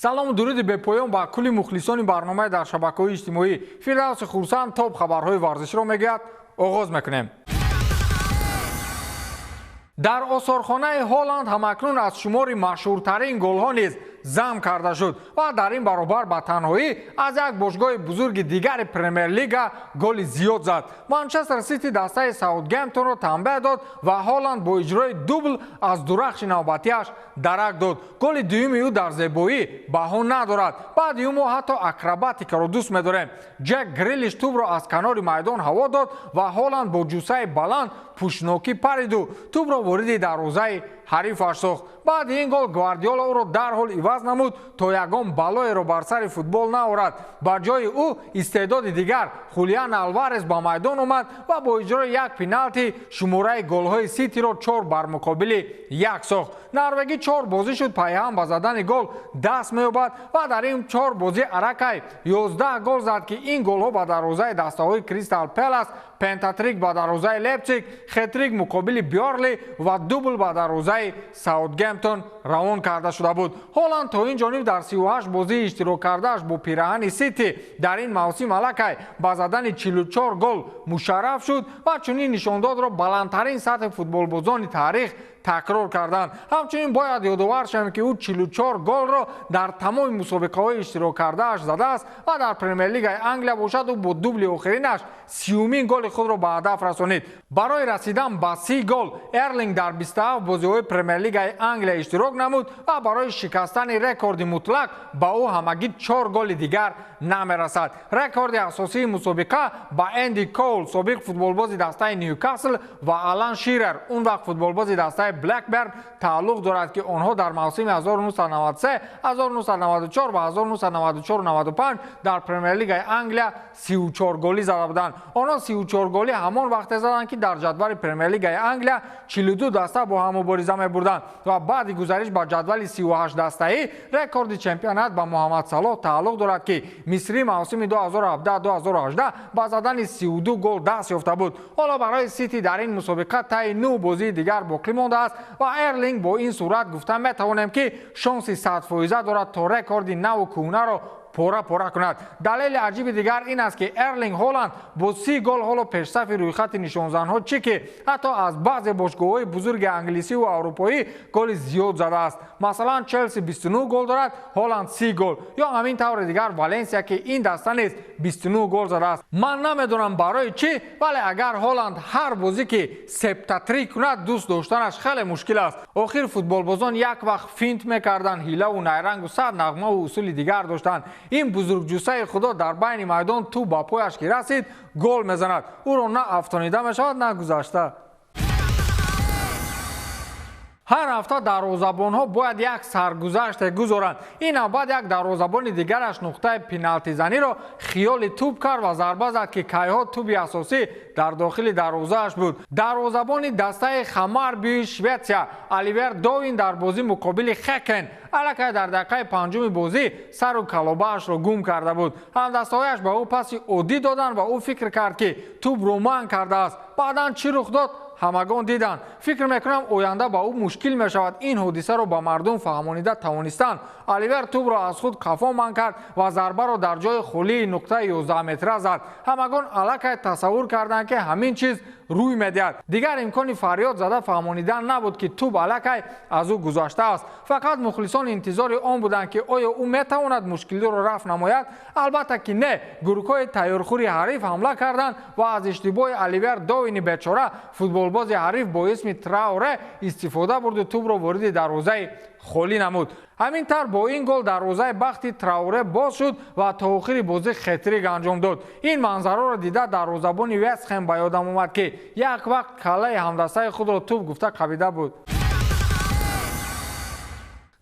Салому дуруди бепоён ба кулли мухлисони барномаи дар шабакаҳои иҷтимоӣ. Фирдавси Хурсанд топ хабарҳои варзиширо мегӯяд. Оғоз мекунем. Дар осорхонаи Ҳоланд ҳамакнун аз шумори машҳуртарин голҳо низ зам карда шуд ва дар ин баробар ба танҳоӣ аз як бошгоҳи бузурги дигари Премер-лига голи зиёд зад. Манчестер Сити дастаи Саутгемптонро танбеҳ дод ва Ҳоланд бо иҷрои дубл аз дурахши навбатиаш дарак дод. Голи дуюми ӯ дар зебоӣ баҳо надорад. Баъди ӯ мо ҳатто акробатикаро дӯст медорем. Ҷек Грилиш тӯбро аз канори майдон ҳаво дод ва Ҳоланд бо ҷуссаи баланд пӯшнокӣ париду тӯбро вориди дарвозаи ҳарифаш сохт. Баъди ин гол Гвардиола ӯро дарҳол иваз намуд, то ягон балоеро бар сари футбол наорад. Ба ҷои ӯ истеъдоди дигар Хулиан Алварес ба майдон омад ва бо иҷрои як пеналти шумораи голҳои Ситиро 4 бар муқобили 1 сохт. Норвегӣ чор бозӣ шуд пайҳам ба задани гол даст меёбад ва дар ин чор бозӣ аллакай 11 гол зад, ки ин голҳо ба дарвозаи дастаҳои Кристал Пелас, пентатрик ба дарвозаи Лейпсиг, хетрик муқобили Бёрнли ва дубл ба дарвозаи Саутгемптон равон карда шуда буд. Ҳоланд то ин ҷониб дар 38 бозии иштирок кардааш бо пираҳани Сити дар ин мавсим аллакай ба задани 44 гол мушарраф шуд ва чунин нишондодро баландтарин сатҳи футболбозони таърих такрор карданд. Ҳамчунин бояд ёдовар шавем, ки ӯ 44 голро дар тамоми мусобиқаҳои иштирок кардааш задааст ва дар Премер-лигаи Англия бошад, ӯ бо дубли охиринаш 30-умин голи худро ба ҳадаф расонид. Барои расидан ба 30 гол Эрлинг дар 27 бозиҳои Премер-лигаи Англия иштирок намуд ва барои шикастани рекорди мутлақ ба ӯ ҳамагӣ чор голи дигар намерасад. Рекорди асосии мусобиқа ба Энди Коул, собиқ футболбози дастаи Ньюкасл, ва Алан Ширер, он вақт футболбози дастаи Блекберн, тааллуқ дорад, ки онҳо дар мавсими 1993, 1994 ва 1994-95 дар Премер-лигаи Англия 34 голӣ зада буданд. Онҳо 34 голӣ ҳамон вақте заданд, ки дар ҷадвали Премер-лигаи Англия 42 даста бо ҳам мубориза мебурданд ва баъди гузариш ба ҷадвали 38 дастаӣ рекорди чемпионат ба Муҳаммад Салоҳ тааллуқ дорад, ки мисрӣ мавсими 2017-2018 ба задани 32 гол даст ёфта буд. Ҳоло барои Сити дар ин мусобиқа таи нӯ бозии дигар боқӣ мондааст ва Эрлинг бо ин сурат гуфта метавонем, ки шонси 100% дорад, то рекорди наву кӯҳнаро пора пора кунад. Далели аҷиби дигар ин аст, ки Эрлинг Ҳоланд бо 30 гол ҳоло пешсафи рӯйхати нишонзанҳо чӣ, ки ҳатто аз баъзе бошгоҳҳои бузурги англисиву аврупоӣ голи зиёд задааст. Масалан, Челси 29 гол дорад, Ҳоланд 30 гол, ё ҳамин таври дигар Валенсия, ки ин даста низ 29 гол задааст. Ман намедонам барои чӣ, вале агар Ҳоланд ҳар бозӣ ки септатрик кунад, дӯст доштанаш хеле мушкил аст. Охир футболбозон як вақт финт мекарданд, ҳилаву найрангу сад нағмаву усули дигар доштанд. Ин бузургҷуссаи худо дар байни майдон тӯб ба пояш ки расид, гол мезанад. Ӯро на афтонида мешавад, на гузашта. Ҳар ҳафта дарвозабонҳо бояд як саргузаште гузоранд. Ин навбат як дарвозабони дигараш нуқтаи пеналтизаниро хиёли тӯб кард ва зарба зад, ки кайҳо тӯби асосӣ дар дохили дарвозааш буд. Дарвозабони дастаи Хамарбюи Шветсия Оливер Довин дар бозӣ муқобили Хекен аллакай дар дақиқаи панҷуми бозӣ сару калобаашро гум карда буд. Ҳамдастаҳояш ба ӯ паси оддӣ доданд ва ӯ фикр кард, ки тӯбро манъ кардааст. Баъдан чӣ рух дод, ҳамагон диданд. Фикр мекунам, оянда ба ӯ мушкил мешавад ин ҳодисаро ба мардум фаҳмонида тавонистанд. Оливер тӯбро аз худ қафо манъ кард ва зарбаро дар ҷои холии нуқтаи 11 метра зад. Ҳамагон аллакай тасаввур карданд, ки ҳамин чиз рӯй медиҳад. Дигар имкони фарёд зада фаҳмонидан набуд, ки тӯб аллакай аз ӯ гузаштааст. Фақат мухлисон интизори он буданд, ки оё ӯ метавонад мушкилиро рафъ намояд. Албатта ки не. Гургҳои тайёрхӯри ҳариф ҳамла карданд ва аз иштибоҳи Оливер Довини бечора футболбози ҳариф бо исми Траоре истифода бурду тӯбро вориди дарвозаи холӣ намуд. Ҳамин тавр бо ин гол дарвозаи бахти Траоре боз шуд ва то охири бозӣ хетрик анҷом дод. Ин манзароро дида дарвозабони Вестхем ба ёдам омад, ки як вақт каллаи ҳамдастаи худро тӯб гуфта қапида буд.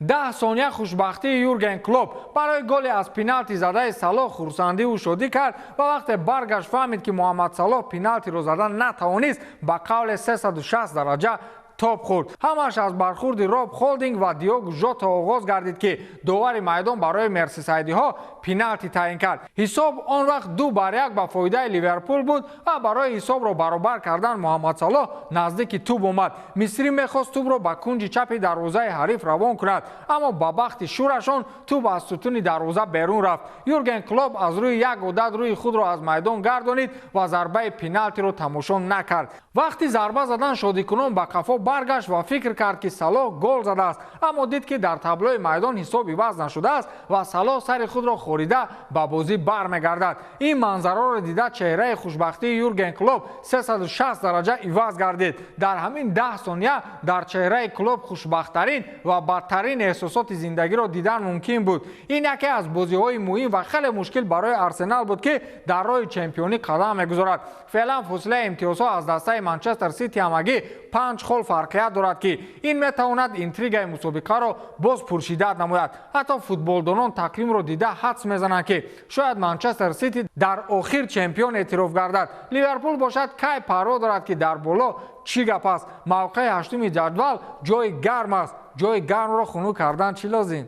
10 сония хушбахтии Юрген Клоп. Барои голи аз пеналти задаи Салоҳ хурсандиву шодӣ кард ва вақте баргашт, фаҳмид, ки Муҳаммад Салоҳ пеналтиро зада натавонист, ба қавле 360 дараҷа топ хӯрд. Ҳамаш аз бархӯрди Роб Холдинг ва Диогу Жота оғоз гардид, ки довари майдон барои мерсисайдиҳо пеналти таъин кард. Ҳисоб он вақт 2-1 ба фоидаи Ливерпул буд ва барои ҳисобро баробар кардан Муҳаммад Салоҳ наздики тӯб омад. Мисрӣ мехост тӯбро ба кунҷи чапи дарвозаи ҳариф равон кунад, аммо ба бахти шурашон тӯб аз сутуни дарвоза берун рафт. Юрген Клоп аз рӯи як одат рӯи худро аз майдон гардонид ва зарбаи пеналтиро тамошо накард. Вақти зарба задан шодикунон ба қафо баргашт ва фикр кард, ки Салоҳ гол задааст, аммо дид, ки дар таблои майдон ҳисоб иваз нашудааст ва Салоҳ сари худро хорида ба бозӣ бармегардад. Ин манзараро дида чеҳраи хушбахтии Юрген Клоп 360 дараҷа иваз гардид. Дар ҳамин 10 сония дар чеҳраи Клоп хушбахттарин ва бадтарин эҳсосоти зиндагиро дидан мумкин буд. Ин яке аз бозиҳои муҳим ва хеле мушкил барои Арсенал буд, ки дар роҳи чемпионӣ қадам мегузорад. Феълан фосилаи имтиёзҳо аз дастаи Манчестер Сити ҳамагӣ 5 хол фарқият дорад, ки ин метавонад интригаи мусобиқаро боз пуршиддат намояд. Ҳатто футболдонон тақвимро дида ҳадс мезананд, ки шояд Манчестер Сити дар охир чемпион эътироф гардад. Ливерпул бошад, кай парво дорад, ки дар боло чӣ гап аст. Мавқеи ҳаштуми ҷадвал ҷои гарм аст. Ҷои гармро хунук кардан чӣ лозим?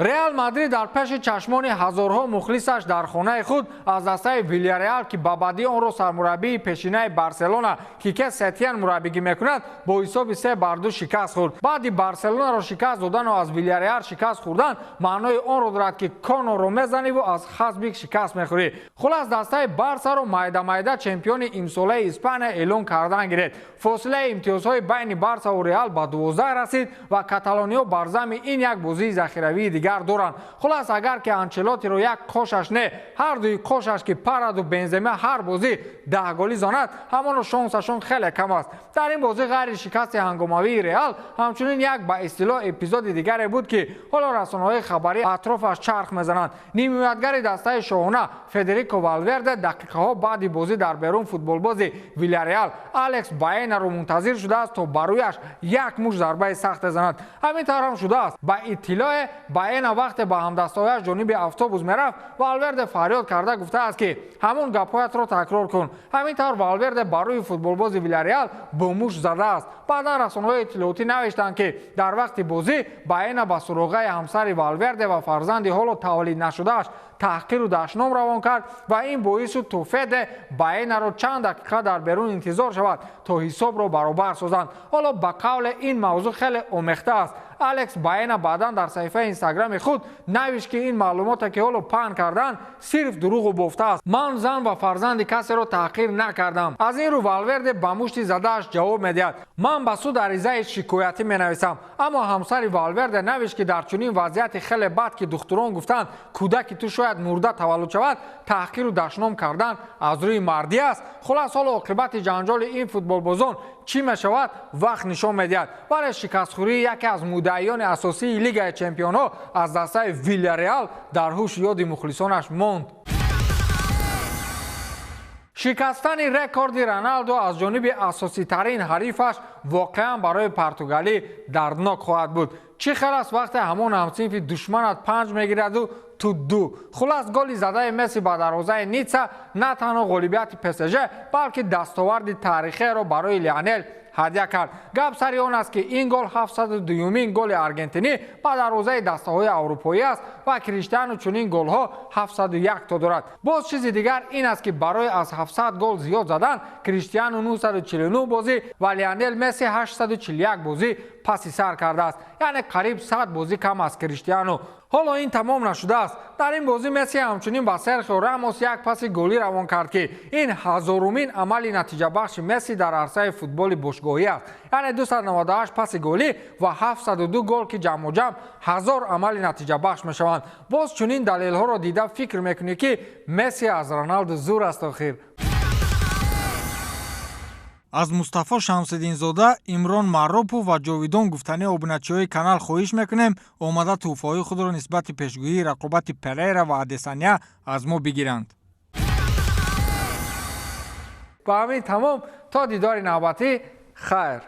Реал Мадрид дар пеши чашмони ҳазорҳо мухлисаш дар хонаи худ аз дастаи Вильяреал, ки ба бадӣ онро сармураббии пешинаи Барселона Кике Сетиан мураббигӣ мекунад, бо ҳисоби 3-2 шикаст хӯрд. Баъди Барселонаро шикаст додану аз Вильяреал шикаст хӯрдан маънои онро дорад, ки Конорро мезаниву аз Хасбик шикаст мехӯрӣ. Хулас, дастаи Барсаро майда-майда чемпиони имсолаи Испания эълон кардан гирифт. Фосилаи имтиёзҳои байни Барсаву Реал ба 12 расид ва каталониҳо бар зами ин як бозии захиравии дигар доранд. Хулас, агар ки Анчелотиро як қошаш не, ҳар дуи қошаш, ки Параду Бензема, ҳар бозӣ 10 голӣ занад, ҳамоно шонсашон хеле кам аст. Дар ин бозӣ ғайри шикасти ҳангомавии Реал ҳамчунин як ба истилоҳ эпизоди дигаре буд, ки ҳоло расонаҳои хабарӣ атрофаш чарх мезананд. Нимҳимоятгари дастаи шоҳона Федерико Валверде дақиқаҳо баъди бозӣ дар берун футболбози Вильяреал Алекс Баенаро мунтазир шудааст, то ба рӯяш як муш зарбаи сахте занад. Ҳамин тавр ҳам шудааст. Ба иттилоe Баена вақте ба ҳамдастҳояш ҷониби автобус мерафт, Валверде фарёд карда гуфтааст, ки ҳамон гапҳоятро такрор кун. Ҳамин тавр Валверде ба рӯи футболбози Вильяреал бо муш задааст. Баъдан расонаҳои иттилоотӣ навиштанд, ки дар вақти бозӣ Баена ба суроғаи ҳамсари Валверде ва фарзанди ҳоло таваллид нашудааш таҳқиру дашном равон кард ва ин боис шуд, то Феде Баенаро чанд дақиқа дар берун интизор шавад, то ҳисобро баробар созанд. Ҳоло ба қавле ин мавзӯъ хеле омехта аст. Алекс Баена баъдан дар саҳифаи инстаграми худ навишт, ки ин маълумоте, ки ҳоло паҳн карданд, сирф дурӯғу бофта аст. Ман зан ва фарзанди касеро таҳқир накардам. Аз ин рӯ Валверде ба мушти задааш ҷавоб медиҳад: ман ба суд аризаи шикоятӣ менависам. Аммо ҳамсари Валверде навишт, ки дар чунин вазъияти хеле бад, ки духтурон гуфтанд, кӯдаки ту шояд мурда таваллуд шавад, таҳқиру дашном кардан аз рӯи мардӣ аст. Хулас, ҳоло оқибати ҷанҷоли ин футболбозон чӣ мешавад, вақт нишон медиҳад. Вале шикастхӯрии яке аз муддаиёни асосии Лигаи чемпионҳо аз дастаи Вильяреал дар ҳуш ёди мухлисонаш монд. Шикастани рекорди Роналдо аз ҷониби асоситарин ҳарифаш воқеан барои португалӣ дарднок хоҳад буд. Чӣ хел аст, вақте ҳамон ҳамсинфи душманат 5 мегираду ту 2? Хулас, голи задаи Месси ба дарвозаи Ницца на танҳо ғолибияти ПСЖ, балки дастоварди таърихиеро барои Лионел ҳадя кард. Гап сари он аст, ки ин гол 702-юмин голи аргентинӣ ба дарвозаи дастаҳои аврупоӣ аст ва Криштиану чунин голҳо 701 то дорад. Боз чизи дигар ин аст, ки барои аз 700 гол зиёд задан Криштиану 949 бозӣ ва Лионел Месси 841 бозӣ паси сар кардааст, яъне қариб 100 бозӣ кам аз Криштиану. Ҳоло ин тамом нашудааст. Дар ин бозӣ Месси ҳамчунин ба Серхио Рамос як паси голӣ равон кард, ки ин ҳазорумин амали натиҷабахши Месси дар арсаи футболи бошгоҳӣ аст, яъне 298 паси голӣ ва 702 гол, ки ҷамъуҷамъ 1000 амали натиҷабахш мешаванд. Боз чунин далелҳоро дида фикр мекунӣ, ки Месси аз Роналду зур аст охир. Аз Мустафо Шамсиддинзода, Имрон Маърупов ва Ҷовидон гуфтани обуначиҳои канал хоҳиш мекунем, омада тӯҳфаҳои худро нисбати пешгӯии рақобати Перейра ва Адесаня аз мо бигиранд. Ба ҳамин тамом, то дидори навбатӣ, хайр.